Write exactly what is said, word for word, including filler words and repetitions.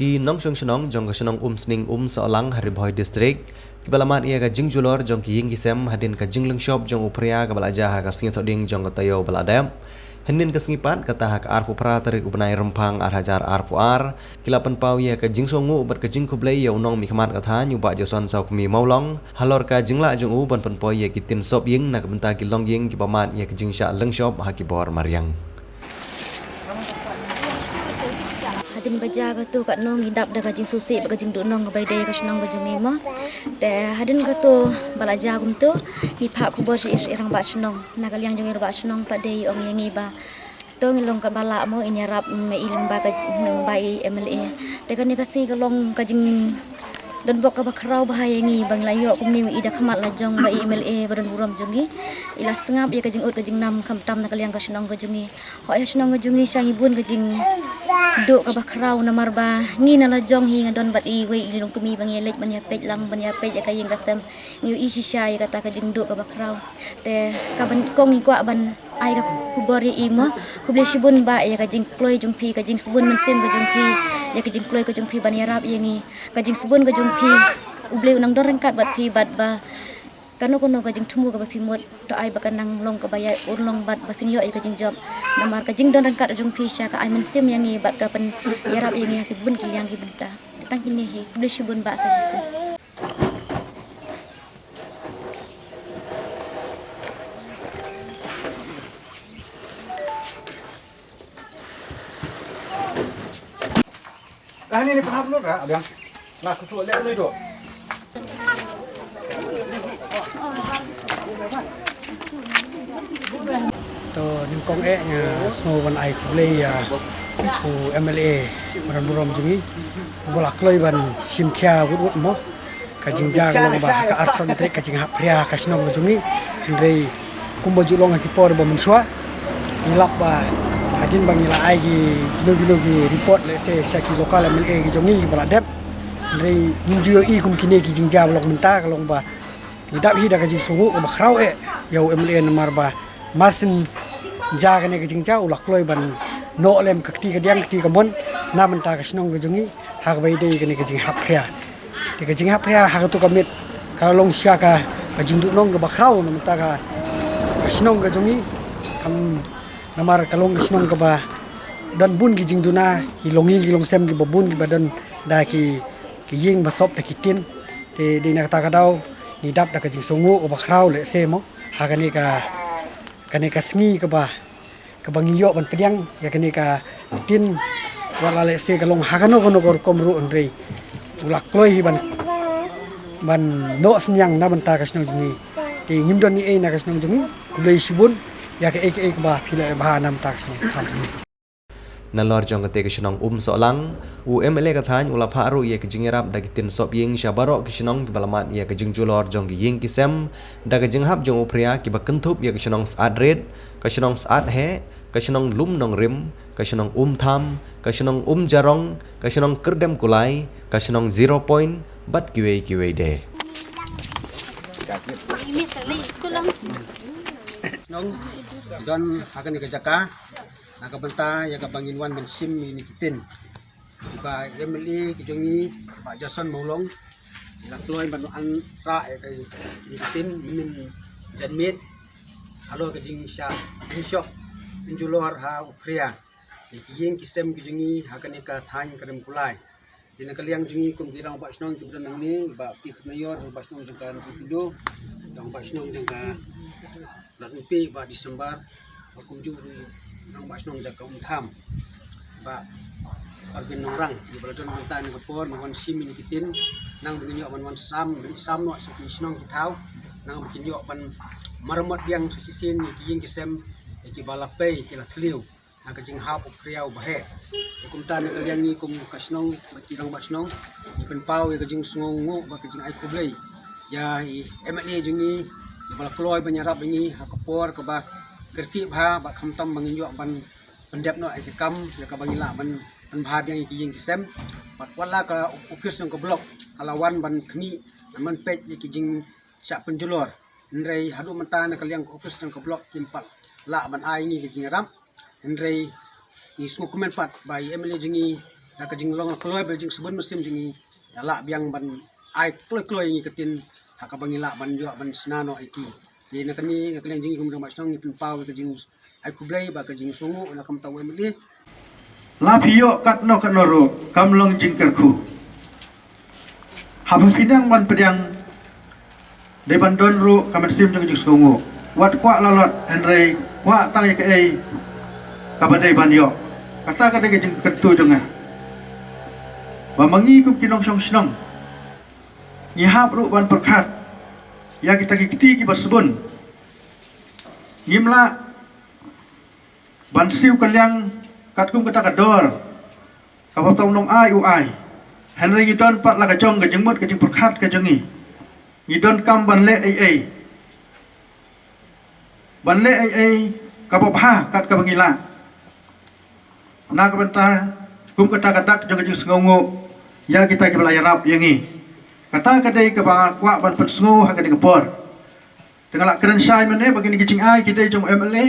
Ki nongshong shnong jong ka shnong Umsning Umsohlang ha Ri Bhoi District kiba la mad ïa ka jingjulor jong ki ïing ki sem hadien ka jinglynshop jong u Phria kaba la jia ha ka sngi Thohdieng jong ka taïew ba la dep. Hynnin ka sngi pat, kata ha ka arphew phra tarik u bnai Rymphang ar hajar arphew ar, ki la pynpaw ïa ka jingsngewnguh bad ka jingkhublei ïa u nongmihkhmat ka thaiñ u Bah Jason Sawkmie Mawlong halor ka jinglah jong u ban pynpoi ïa ki tin sop ïing na ka bynta ki longïing kiba mad ïa ka jingshah lynshop ha ki bor mariang. Hadien ba jia kato katno ngi dap da ka jingsngewsih bad ka jingduhnong kaba ïadei ka shnong ka jong ngi mo. Te hadien kato ba la jia kumto, ngi phah khubor sha i rangbah shnong. Na ka liang jong i rangbah shnong pat de i ong ïa ngi ba to ngi long kaba lah mo, in ïarap ma i lyngba ka, lyngba i M L A. Te kane ka sngi ka long ka jingdonbok kaba khraw bha ïa ngi ba ngi la ïoh kumne i da khmat la jong ba i M L A ba don burom jong ngi. I la sngap ïa ka jingud ka jingnam khamtam na ka liang ka shnong ka jong ngi. Hooid, ha shnong ka jong ngi sha ngi bun ka jingduh kaba khraw namar ba ngi na la jong hi nga don bad iwei i longkmie ba ngi ïa leit ban ïa peit lang ban ïa peit ïa ka ïing ka sem. Ngi ïohi shisha ïa kata ka jingduh kaba khraw. Te kaba nyngkong ngi kwah ban ai ka khubor ïa i mo. Khublei shibun Bah ïa ka jingkloi jong phi, ka jingsbun mynsiem ka jong phi, ïa ka jingkloi ka jong phi ban ïarap ïa ngi. Ka jingsbun ka jong phi, U Blei u nang don ryngkat bad phi bad ba kano kano ka jingthmu kaba phi mut, to ai ba ka nang long kaba ïai urlong bad ba phin ïoh ïa ka jingjop. Namar ka jingdon ryngkat jong phi sha ka ai mynsiem ïa ngi bad ka pynïarap ïa ngi ha ki bun ki liang ki bynta. Tang kine hi, khublei shibun Bah sa shisien. Dah ni ni pernah belum dah, Abang? Nah, susu lek dulu tu. To nyngkong eh nga sngew ban ai khublei ïa u M L A ba don burom jong ngi uba la kloi ban shim khia wut wut mo. Ka jingjia ka long ba ka arphew san tarik ka jinghap phria ka shnong ka jong ngi. Hynrei kumba ju long ha ki por ba mynshuwa ngi lap ba hadien ba ngi la ai ki kino kino ki report lehse sha ki local M L A ki jong ngi ba la dep. Hynrei ngim ju ïohi kum kine ki jingjia ba long mynta ka long ba ngi dap hi da ka jingsngewnguh kaba khraw eh ïa u M L A namar ba mar syn jia kane ka jingjia u la kloi ban noh lem ka kti kadiang kti kamon na bynta ka shnong ka jong ngi ha kaba ïadei kane ka jinghap phria. Te ka jinghap phria ha kato ka miet ka la long shisha ka jingduhnong kaba khraw na bynta ka shnong ka jong ngi. Kam namar ka long ka shnong kaba don bun ki jingduna, ki longïing ki longsem kiba bun kiba don da ki, ki ïing ba sop da ki tin. Te dei na kata ka daw ngi dap da ka jingsngewnguh kaba khraw lehse mo ha kane ka, kane ka sngi kaba, kaba ngi ïoh ban pdiang ïa kane ka tin. Wat la lehse ka long ha kano kano ka rukom ruh hynrei u la kloi hi ban, ban noh synñiang na bynta ka shnong jong ngi. Te ngim don ei ei na ka shnong jong ngi. Khublei shibun ïa kaei kaei kaba phi la ïa bha na bynta ka shnong ka thaw jong ngi. Nalor jong kata ka shnong Umsohlang, u M L A ka thaiñ u la phah ruh ïa ka jingïarap da ki tin sop ïing sha baroh ki shnong kiba la mad ïa ka jingjulor jong ki ïing ki sem da ka jinghap jong u phria, kiba kynthup ïa ka shnong Syad Rit, ka shnong Syad Heh, ka shnong Lum Nongrim, ka shnong Umtham, ka shnong Umjarong, ka shnong Kyrdem Kulai, ka shnong Zero Point bad kiwei kiwei de. Shnong don ha kane ka jaka na ka bynta ïa kaba ngin wan ban shim ïa kine ki tin. Ba M L A ka jong ngi Bah Jason Mawlong i la kloi ban wanrah ïa kine ki tin mynnin janmiet halor ka jingshah, jingshah, jingjulor ha u phria ïa ki ïing ki sem ki jong ngi ha kane ka thaiñ Kyrdem Kulai. Te na ka liang jong ngi kum ki rangbah shnong kiba don nangne, Bah P. Kharnaior, rangbah shnong jong ka Nongpyndiew, rangbah shnong jong ka Ladrympiah, Bah December, bad kumjuh ruh rangbah shnong jong ka Umtham, Bah Arvin Nongrang, kiba la don mynta na ka por ban wan shim ïa kine ki tin, nang ba ngin ïoh ban wan sam, ban sam noh sha ki shnong ki thaw, nang ba kin ïoh ban maramot biang sa shisien ïa ki ïing ki sem ïa kiba la pei, ki la thliew na ka jinghap u phria uba heh. Te kumta na ka liang ngi kum ka shnong bad ki rangbah shnong, ngi pynpaw ïa ka jingsngewnguh bad ka jingai khublei ïa i M L A jong ngi iba la kloi ban ïarap ïa ngi ha ka por kaba kyrkieh bha bad khamtam ba ngin ïoh ban pyndep noh ïa ki kam ïa kaba ngi lah ban pynbha biang ïa ki ïing ki sem. Bad wat la ka ophis jong ka block ka la wan ban khmih ban peit ïa ki jing shah pynjulor. Hynrei haduh mynta na ka liang ka ophis jong ka block kim pat lah ban ai ngi ka jingïarap. Hynrei ngi sngewkmen pat ba i M L A jong ngi da ka jinglong kloi ba jingsbun mynsiem jong ngi, ïa lah biang ban ai kloi kloi ngi ka tin, ha kaba ngi lah ban ïoh ban sna noh ïa ki. Te na kane ka liang jong ngi kum dang ba shnong ngi pynpaw ïa ka jing ai khublei ba ka jingsngewnguh na ka bynta u M L A. La phi ïoh katno katno ruh kam long jingkyrkhu. Haba phi nang ban pdiang dei ban don ruh ka mynsiem jong ka jingsngewnguh. Wat kwah lalot hynrei kwah tang ïa kaei kaba dei ban ïoh. Kata ka dei ka jingkyntu jong nga. Ba ma ngi kum ki nongshong shnong ngi hap ruh ban pyrkhat ïa kita ki kti kiba sbun. Ngim lah ban siew ka liang katkum kata ka dor kaba u nongai u ai. Hynrei ngi don pat la ka jong ka jingmut ka jingpyrkhat ka jong ngi. Ngi donkam ban leh ei ei, ban leh ei ei kaba bha kat kaba ngi lah. Na ka bynta kum kata ka dak jong ka jingsngewnguh ïa kita kiba la ïarap ïa ngi. Kata ka dei kaba nga kwah ban pynsngew ha kane ka por. Te nga la kren shai mynne ba kine ki jingai ki dei jong u M L A.